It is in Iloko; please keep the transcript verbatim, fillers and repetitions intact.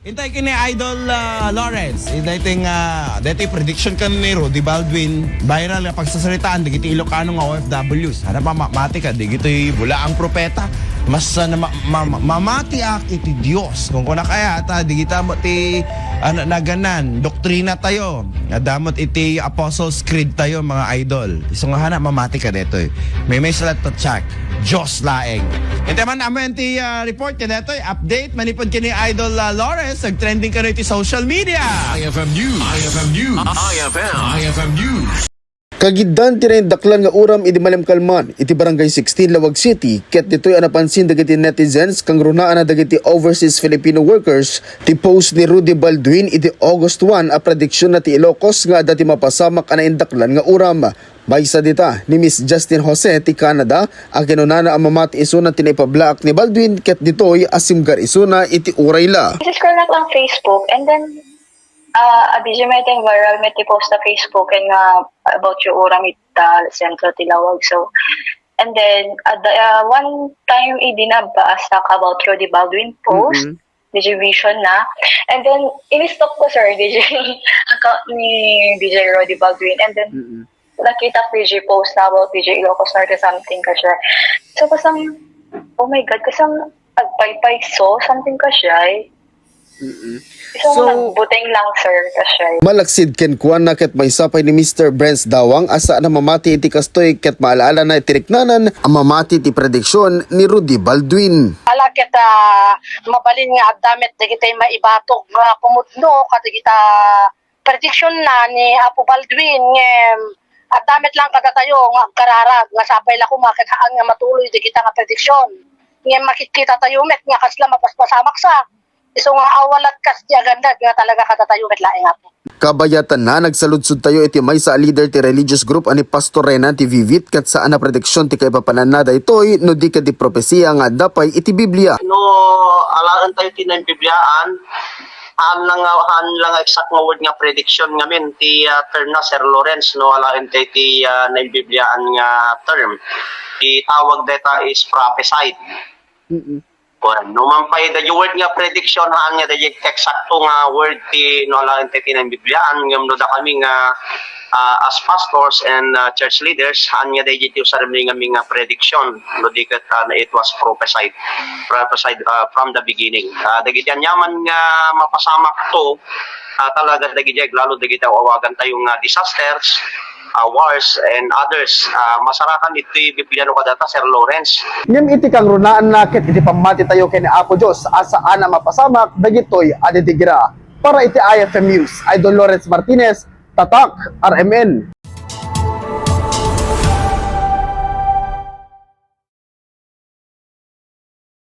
Intay kini Idol, ah, Lawrence. Intay ting, ah, daytoy prediction kan ni Rudy Baldwin. Viral nga pagsasaritaan dagiti Ilocano nga O F Ws. Hanap mamati ka, dagitoy bulaang propeta. Mas, ah, na, ma, ma, mamatiak iti Dios. Kung kuna kaya, ta, digita mo ti, ano, naganan, doktrina tayo. Adda met iti Apostles' Creed tayo, mga idol. Isu nga hanap mamati ka daytoy. May, may salat ta check. Dios laeng. Iti man, amo ti, ah, report ka daytoy. Update, manipod kini Idol, ah, Lawrence, nag-trending kano iti social media. I F M News. I F M News. I F M. I F M News. Kagiddan ti naindaklan nga uram idi malemkalman iti Barangay sixteen, Laoag City, ket ditoy a napansin dagiti netizens kangrunaan na dagiti overseas Filipino workers ti post ni Rudy Baldwin iti August one a prediction na ti Ilocos nga adda ti mapasamak a naindaklan nga uram. Maysa dita ni Miss Justin Jose ti Canada a kinunana a mamati isuna ti naipablaak ni Baldwin ket ditoy a simgar isuna iti uray la. Scroll lang ang Facebook and then, ah, abiji met ti viral met ti post sa Facebook and nga about yung uram ita sentro ti Laoag. So, and then, ah, the, ah, one time, idi nabasa ka about Rudy Baldwin post, Mm-mm. D J Vision na. And then, in-stalk ko, sir, D J, account ni D J Rudy Baldwin. And then, Mm-mm. nakita ko D J post na about D J Ilocos Norte, something ka siya. So, kasang, oh my God, kasang agpaypay so, something ka siya eh. Mm-mm. Isang So, nagbuteng lang, sir, ka siya eh. Malaksid kenkuana ket maysa pay ni Mister Brens Dawang a saan a mamati iti kastoy ket maala-ala na iti riknanan a mamati iti prediksyon ni Rudy Baldwin. Ala ket, ah, mabalin nga adda met dagiti maibatog nga pumudno kadagita prediction na ni Apo Baldwin, ngem adda met lang kadatayo nga agkararag nga sapay la koma ket haan nga matuloy dagita nga prediction. Ngem makitkita tayo met nga kasla mapaspasamak sa isu nga awalat kas ti agannad nga talaga kadatayo met laeng, Apo. Kabayatanna, nagsaludsod tayo iti maysa a leader ti religious group a ni Pastor Renan ti Vivit ket saan a prediction ti kaipapananna daytoy no di ket ti propesiya nga adda pay iti Biblia. No alaen tayo ti naimbibliaan, haan lang nga, haan lang nga exact nga word nga prediction ngamin ti, ah, term na, Sir Lawrence, no alaen tayo ti, ah, naimbibliaan nga term. Ti tawag dayta is prophesied. Mm-mm. Kuan, no man pay daydi word nga prediction, haan nga daydi eksakto nga word ti no alaen ti tinanbibliaan, ngem no dakami nga, ah, as pastors and, ah, church leaders, haan nga daydi ti usarmi ngamin nga prediction, no di ket, ah, it was prophesied, prophesied, ah, from the beginning. Ah, dagiti aniaman nga mapasamakto, ah, talaga dagiti aglalo dagiti awagan tayo nga disasters, ah, wars, and others. Ah, masarakan iti Biblia no kadata, Sir Lawrence. Ngem iti kangrunaanna ket iti pammati tayo ken ni Apo Dios a saan a mapasamak dagitoy a didikdikita. Para iti I F M News, Idol Lawrence Martinez, Tatak, R M N.